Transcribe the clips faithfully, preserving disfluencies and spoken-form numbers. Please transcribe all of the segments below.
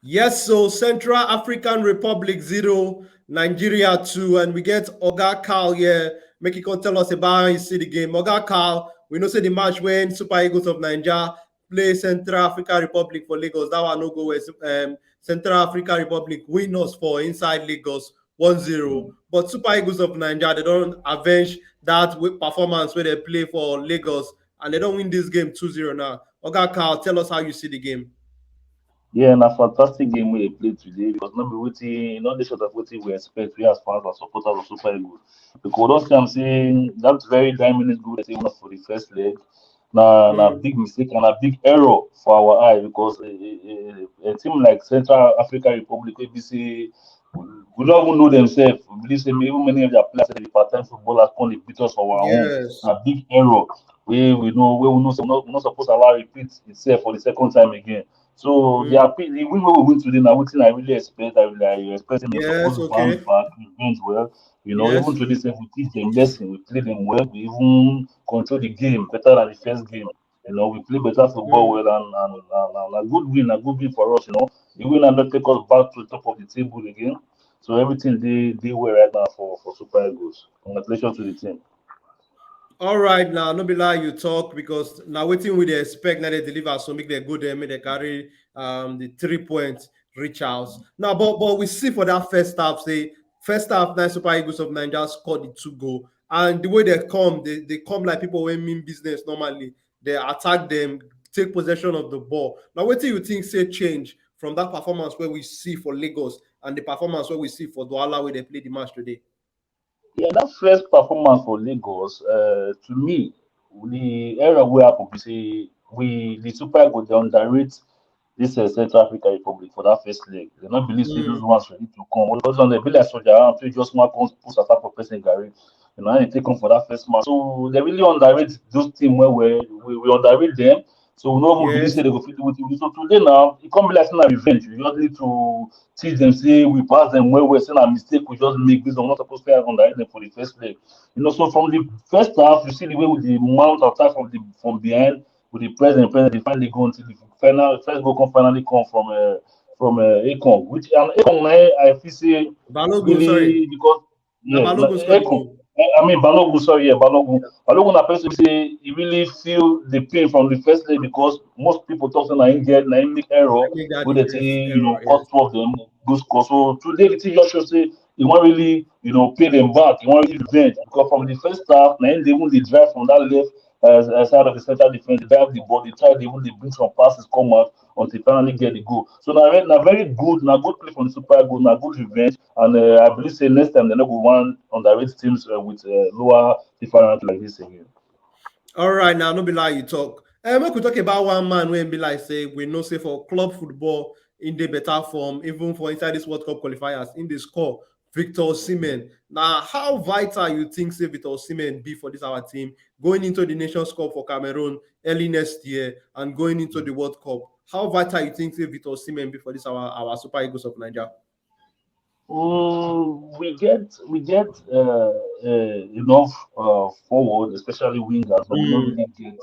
Yes, so Central African Republic zero, Nigeria two, and we get Oga Carl here. Make he come tell us about how you see the game. Oga Carl, we know say the match when Super Eagles of Nigeria play Central African Republic for Lagos, that one no go where um, Central African Republic win us for inside Lagos one zero. But Super Eagles of Nigeria, they don't avenge that performance where they play for Lagos, and they don't win this game two zero now. Oga Carl, tell us how you see the game. Yeah, and a fantastic game we play today because not be waiting, not the short of waiting we expect we as fans and supporters of Super Eagles. Because don't say I'm saying that's very dynamic good team for the first leg. Now, mm. a big mistake and a big error for our eye because a, a, a team like Central African Republic, A B C, we don't even know themselves. We believe say even many of their players, the part-time footballers, can beat us for our yes. own. A big error. We we know we will not, not, not supposed to allow repeat itself for the second time again. So mm. the, the win we win today now, which I really expect, I really I expect them yes, to okay. bounce back, revenge well. You know, yes. even today, we teach them lesson, we play them well, we even control the game better than the first game. You know, we play better football mm. well and, and, and, and a good win, a good win for us, you know. The win and not take us back to the top of the table again. So everything they they were right now for, for Super Eagles. Congratulations to the team. All right, now no be lie you talk because now waiting with the expect now they deliver so make they go there, make they carry um the three points reach out. Now, but but we see for that first half, say first half, nine Super Eagles of Nigeria scored the two goal, and the way they come, they, they come like people who mean business normally. They attack them, take possession of the ball. Now, what do you think say change from that performance where we see for Lagos and the performance where we see for Douala where they play the match today? Yeah, that first performance for Lagos, uh, to me, the error we happen to say we the Super Eagles they underrate this uh, Central African Republic for that first leg. They not believe mm. those ones ready to come. Because on the village soldier around, so just one comes push attack for person Gary. You know, they take on for that first match. So they really underrate those teams where we, we, we underrate them. So we know we yes. really say they go fit with you. So today now, it can't be like saying revenge. You just need to teach them, say we pass them where we say a mistake, we just make this. I'm not supposed to underrate them for the first leg. You know, so from the first half, you see the way with the amount of attack from the from behind, with the present present, they finally go until the final first goal come finally come from uh, from uh, Ekong, which and Ekong I, I feel say Balogun, really sorry. Because yeah, Balogun, Ekong, I mean Balogun, sorry, yeah, Balogun. Balogun, I person say he really feel the pain from the first day because most people talk say na him get na him make error with the thing, you know, cause two of them go score. So today the thing just show say he won't really, you know, pay them back. He won't really revenge because from the first half, na him they even they drive from that left uh, side of the central defense, they drive the ball, they try to even they bring some passes come out until finally get the goal. So now, now very good, now good play from the Super Eagles, now good revenge, and uh, I believe say next time they not go one underrate teams uh, with uh, lower difference like this again. All right, now no be lie you talk. And we could talk about one man when be like say we know say for club football in the better form, even for inside this World Cup qualifiers in the score. Victor Osimhen. Now, how vital you think say Victor Osimhen be for this our team going into the Nations Cup for Cameroon early next year and going into the World Cup? How vital you think say Victor Osimhen be for this our, our Super Eagles of Nigeria? Mm, we get we get uh, uh, enough uh, forward, especially wingers, but mm. we don't really get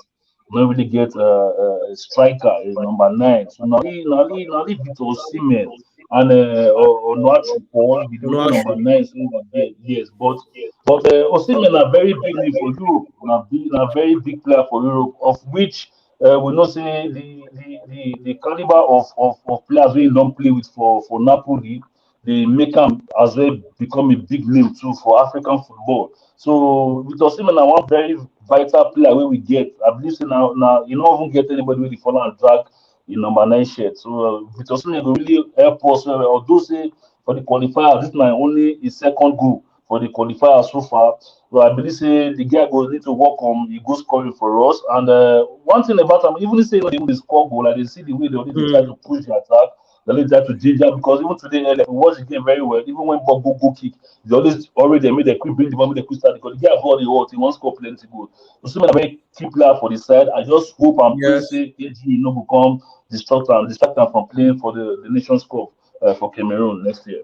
we don't really get uh, a striker, a number nine. So now, now, now, Victor Osimhen and uh, Onuachu Paul, we don't number nine. So we get, yes, but but uh, Osimhen a very big name for Europe. Now, be a very big player for Europe, of which uh, we know say the the, the, the caliber of, of, of players we don't play with for, for Napoli, they make him as well become a big name too for African football. So with Osimhen, now one very vital player where we get. I believe say now now you don't even get anybody with the follow and drag in number nine shirt. So uh, with Osimhen, it will really help us. Uh, although say for the qualifier, this is my only his second goal for the qualifier so far. So I believe say the guy go need to work on the goal scoring for us. And uh, one thing about him, even if say they score goal, like they see the way they already mm. try to push the attack, they already try to ginger because even today, like, we watch the game very well. Even when Bob go go kick, they always already made a quick bring the ball, they quick start because the guy got the hot, he wants score plenty goal. So see, a very key player for the side. I just hope and pray yes. say injury no become distract and distract them from playing for the, the Nations Cup uh, for Cameroon next year.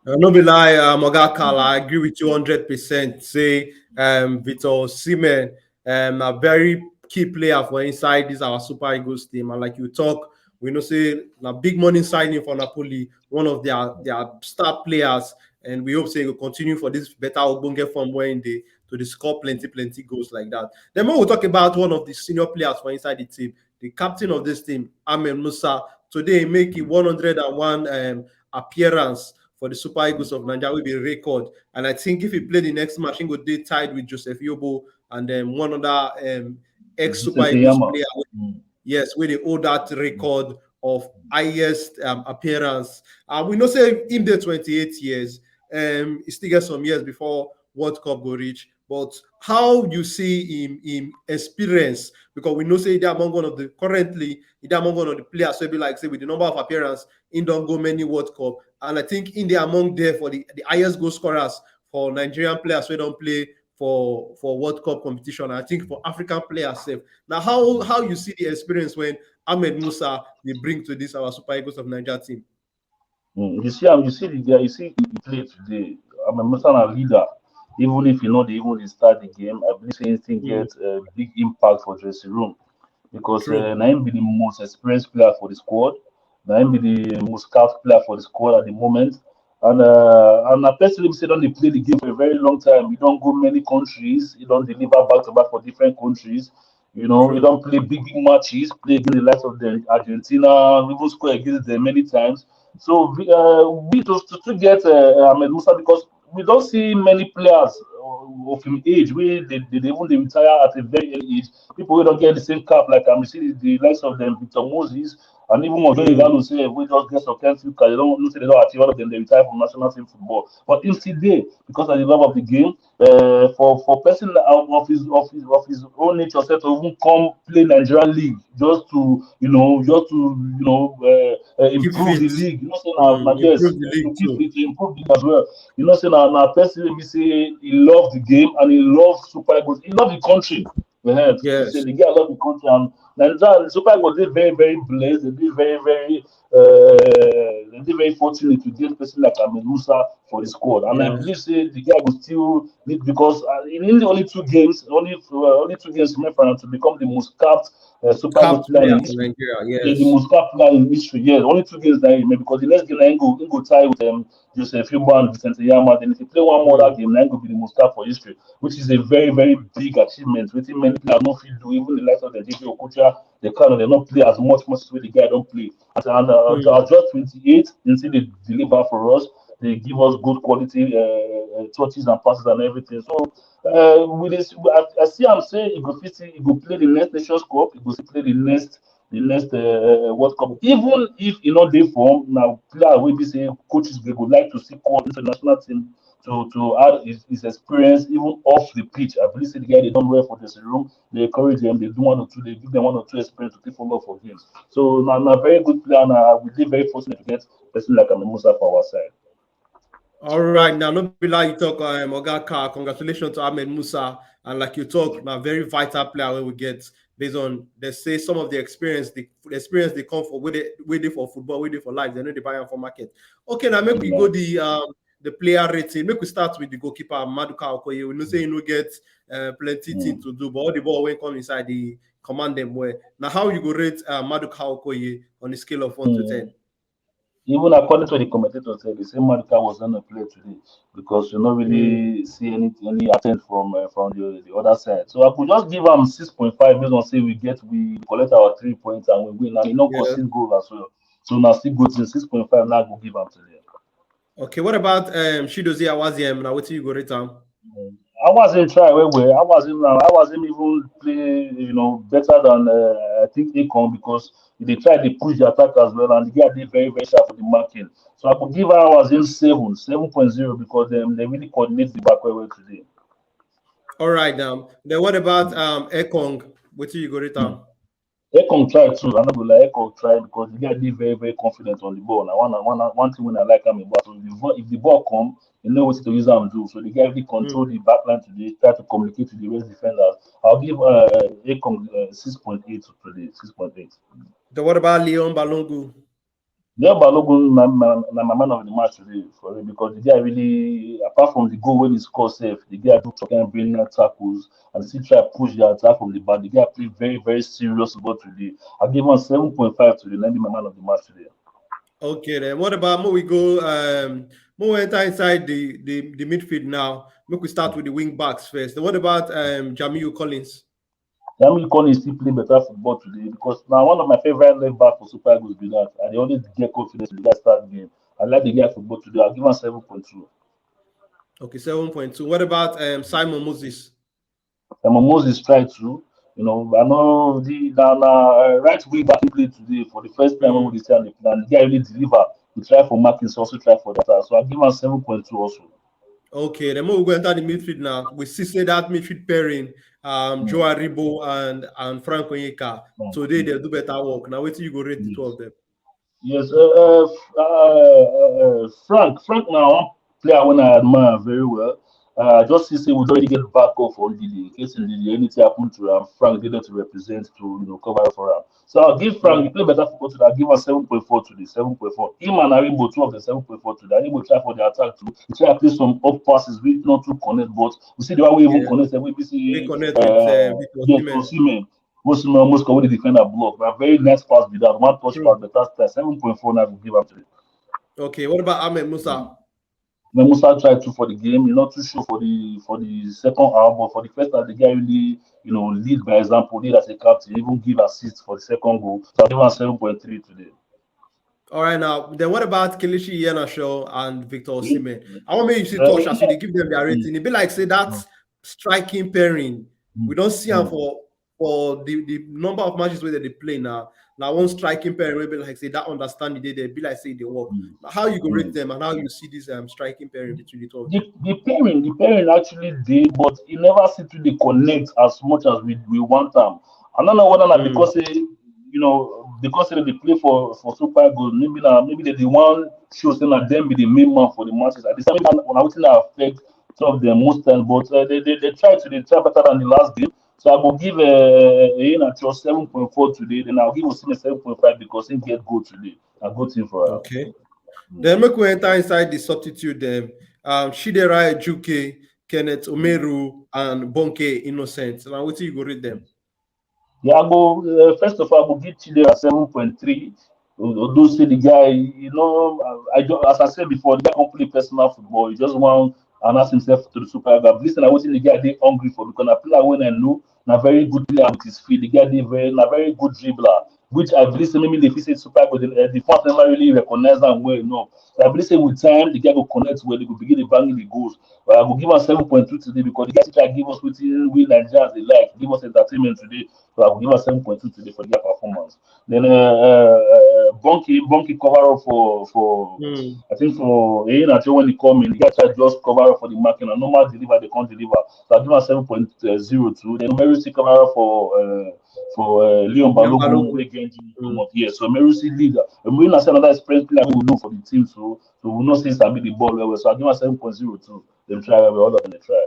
Uh, no be lie, uh, Moga Kala, I agree with you one hundred percent. Say um, Victor Osimhen, um, a very key player for inside this our Super Eagles team. And like you talk, We know say na big money signing for Napoli, one of their their star players, and we hope say e go continue for this better ogbonge form wey e dey to dey score plenty plenty goals like that. Then when we talk about one of the senior players for inside the team, the captain of this team, Ahmed Musa, today make a one hundred and one um, appearance for the Super Eagles of Nigeria, will be a record. And I think if he play the next match, he go dey tied with Joseph Yobo and then one other um, ex Super Eagles player. Yes, where they hold that record of highest um, appearance. Uh, we know say him dey twenty-eight years. Um, he still get some years before World Cup go reach. But how you see him him experience, because we know say he dey among one of the currently he dey among one of the players wey be like say with the number of appearance he don go many World Cup, and I think he dey among there for the the highest goal scorers for Nigerian players wey don play for for World Cup competition. I think for African players sef. Now how how you see the experience when Ahmed Musa dey bring to this our Super Eagles of Nigeria team? Mm, you see, am, you see the guy, you see he play today. Ahmed Musa na leader. Even if you know they even dey start the game, I believe say he still get a big impact for dressing room because uh, na him be the most experienced player for the squad. Na him be the most scout player for the squad at the moment. And uh, and na person wey be say don dey play the game for a very long time. He don go many countries. He don deliver back to back for different countries. You know, he don play big big matches, play against the likes of the Argentina, even score against them many times. So we, uh, we to to, to get uh, Ahmed Musa because we don see many players uh, of him age wey dey dey dey even dey retire at a very early age. People wey don get the same cap like am, you see the, the likes of them, Victor Moses, and even Ojo Ighalo sef wey just get some kind few cap. They don know say they don achieve all of them. They retire from national team football, but him still dey because of the love of the game. Uh, for for person of, of his of his of his own nature sef to even come play Nigerian league just to you know just to you know uh, uh, improve the league. You know, so na na yes, to improve the league as well. You know, say na na person wey be say he love the game and he love Super Eagles. He love the country. Yes. Say the guy love the country and Nigeria Super Eagles dey very very blessed. They dey very very uh, they dey very fortunate to get person like Ahmed Musa for the squad. And I believe say the guy go still need because uh, in only two games, only uh, only two games remain for him to become the most capped uh, Super Eagles player in history. Yeah, the most capped player in history. Yeah, only two games that he remain because the next game na him go him go tie with um, Joseph Yobo and Vicente Yama. Then if he play one more that game, na him go be the most capped for history, which is a very very big achievement. Wetin many players no fit do, even the likes of the J J Okocha, the kind of they no play as much much as wey the guy don play. And, and uh, at just twenty-eight, you see they deliver for us. They give us good quality uh, uh, touches and passes and everything. So uh, we dey, I, I see am say he go fit still he go play the next Nations Cup. He go still play the next the next uh, World Cup. Even if he no dey form, na player wey be say coaches dey go like to see call into the national team to to add his, his experience even off the pitch. I believe say the guy dey done well for dressing room. They encourage them, they do one or two, they give them one or two experience to take forward for games. So na na very good player, and uh, we dey very fortunate to get person like Ahmed Musa for our side. All right, now no be lie you talk, um, Oga Ka. Congratulations to Ahmed Musa, and like you talk, na very vital player wey we get based on they say some of the experience, the, the experience they come for wey dey wey dey for football, wey dey for life, they no dey buy am for market. Okay, now make we go the um the player rating. Make we start with the goalkeeper Maduka Okoye. We know say he no get uh, plenty thing to do, but all the ball wey come inside, he command them well. Now, how you go rate uh, Maduka Okoye on a scale of one to ten? Even according to the commentators, they say Maduka was not a player today because you no really see any any attempt from uh, from the, the other side. So I could just give am six point five based on say we get we collect our three points and we win, and he no concede goal as well. So na still good thing. Six point five now go give am today. Okay, what about um Chidozie Awaziem? Now, what you go rate am? Awaziem try well well. Awaziem now, Awaziem even play you know better than uh, I think Ekong because they try to push the attack as well, and the guy dey very very sharp for the marking. So I could give Awaziem seven, seven point zero because um, they really coordinate the back well well today. All right, um, then what about um Ekong? What you go rate am? Ekong try too. I no go lie, Ekong try because the guy dey very very confident on the ball. Na one one one thing wey I like am about. So if the ball, if the ball come, you know what to use am do. So the guy really control the back line today, try to communicate with the rest defenders. I'll give uh, Ekong uh, six point eight today, six point eight. Then what about Leon Balogun? Leon Balogun na, na, na my man of the match today for me because the guy really, apart from the goal wey he score sef, the guy do some kind brilliant tackles and still try push the attack from the back. The guy play very, very serious football today. I give am seven point five today. Na him be my man of the match today. Okay, then what about, mo we go, um, mo we enter inside the, the, the midfield now. Make we start with the wing backs first. Then what about, um, Jamil Collins? Jamil Collins still play better football today because now one of my favorite left back for Super Eagles be that. I dey always get confidence with that start game. I like the guy football today. I'll give him seven point two. Okay, seven point two. What about, um, Simon Moses? Simon Moses tried to, you know, I know the na, na uh, right wing back he played today for the first time. Mm. When we see the plan, the guy really deliver. He tried for marking, so also try for that. So I give him seven point two also. Okay, then we go enter the midfield now. We see say that midfield pairing, um, mm. Joe Aribo and, and Frank Onyeka. Mm. Today they do better work. Now, wait till you go rate the two of them. Yes, uh, uh, uh, Frank. Frank now, one player when I admire very well. Uh, just to say we already get back up for Ndidi in case Ndidi anything happen to him. Frank dey there to represent to, you know, cover for him. So I'll give Frank, he play better football today. I'll give him seven point four today, seven point four. Him and Aribo, two of the seven point four today. Aribo try for the attack too. He try play some up passes, which not too connect, but we see the way we even connect, we see connect with, uh, with Osimhen. Osimhen almost come with the defender block. But very nice pass with that. One touch pass, better style. Seven point four now we give up today. Okay, what about Ahmed Musa? Ahmed Musa tried to for the game. He's not too sure for the for the second half, but for the first half, the guy really, you know, lead by example, lead as a captain, even give assist for the second goal. So I give him seven point three today. All right, now then, what about Kelechi Iheanacho and Victor Osimhen? I want make you see touch as they give them their rating. It be like say that striking pairing. We don't see him for for the, the number of matches where they play now. Now one striking pairing will be like say that understanding they, they be like say they work. How you go rate them and how you see this, um, striking pairing between the two of them? The, the pairing, the pairing actually dey, but it never seem to dey connect as much as we, we want them. I don't know whether not because say, you know, because say they play for for Super Eagles, maybe now maybe they, they want show say that them be the main man for the matches. At the same time, when I was in affect some of them most times, but uh, they, they they try to they try better than the last game. So I go give uh, Iheanacho seven point four today. Then I'll give Osimhen seven point five because he get goal today. A good thing for us. Okay. Then make we enter inside the substitute them. Um, Chidera Ejuke, Kenneth Omeru, and Bonke Innocent. Now what you go read them? Yeah, I go uh, first of all, I go give Chidera seven point three. Although say the guy, you know, I just as I said before, the guy don't play personal football. He just want and ask himself to the Super Eagles. Listen, I was in the guy they hungry for because I play when I know na very good player with his feet. The guy they very na very good dribbler, which I believe say maybe they fit say Super Eagles the, uh, the fans never really recognize them well enough. So I believe say with time the guy go connect well, they go begin to bang the goals. But I go give him seven point two today because the guy try give us what we Nigerians they like, give us entertainment today. So I go give him seven point two today for their performance. Then uh, uh, uh, Bonke Bonke cover up for for mm. I think for Iheanacho when he come in, he got to just cover up for the marking and normal deliver they can't deliver. So I give him seven point zero two. Then Omeru still cover up for uh, for uh, Leon Balogun again. Mm. Yeah, so Omeru still lead. And we not another experience player we know for the team, so so we know since I be the ball well. So I give him seven point zero two. They try all of them they try.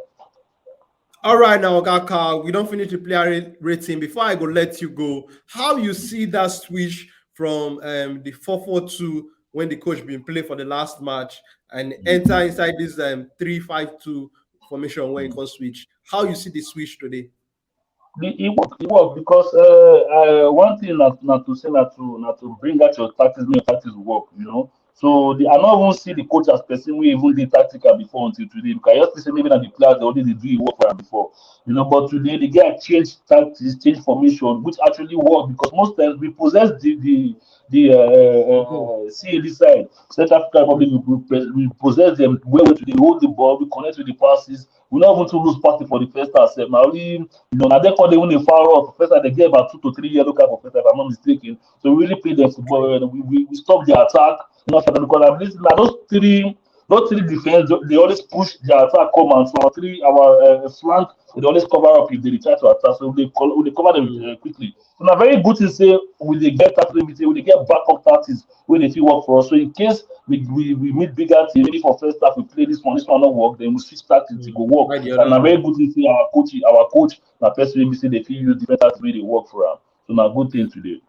All right, now, Oga Carl, we don't finish the player rating. Before I go let you go, how you see that switch from um, the four four two when the coach been play for the last match and enter inside this um, three five two formation when it comes switch? How you see the switch today? It work, it work because uh, uh, one thing not not to say not to not to bring out your tactics, make your tactics work, you know. So the, I not even see the coach as person we even did tactical before until today because I just say maybe that the players they already do it work for him before, you know. But today the guy changed tactics, changed formation, which actually worked because most times we possess the the the uh, uh, C A D side, Central African Republic, we, we possess them well, well today. We hold the ball, we connect with the passes. We not even to lose party for the first half. Now only you know now they call they win a foul off. First half they get about two to three yellow card for first half. If I'm not mistaken. So we really play their football. We, we, we stop the attack. Not because I believe now those three those three defense they always push the attack come and so our three our uh, flank they always cover up if they try to attack. So they call they cover them uh, quickly. So now very good to say we they get that limit, we they get backup tactics where they feel work for us. So in case we, we, we meet bigger team, maybe for first half we play this one, this one not work, then we switch tactics to go work. And now very good to say our coach our coach now person we say they feel use different tactics where they work for us. So now good thing today.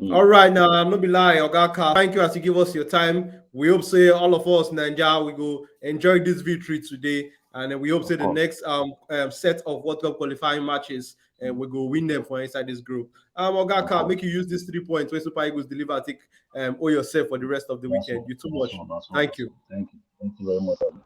All right, now, no be lie, Oga Ka. Thank you as you give us your time. We hope say all of us, Naija, we go enjoy this victory today, and we hope say the next um, um set of World Cup qualifying matches, and we go win them for inside this group. Um, Oga Ka, make you use these three points where Super Eagles deliver. Take um, all yourself for the rest of the weekend. You too much. Thank you. Thank you. Thank you very much.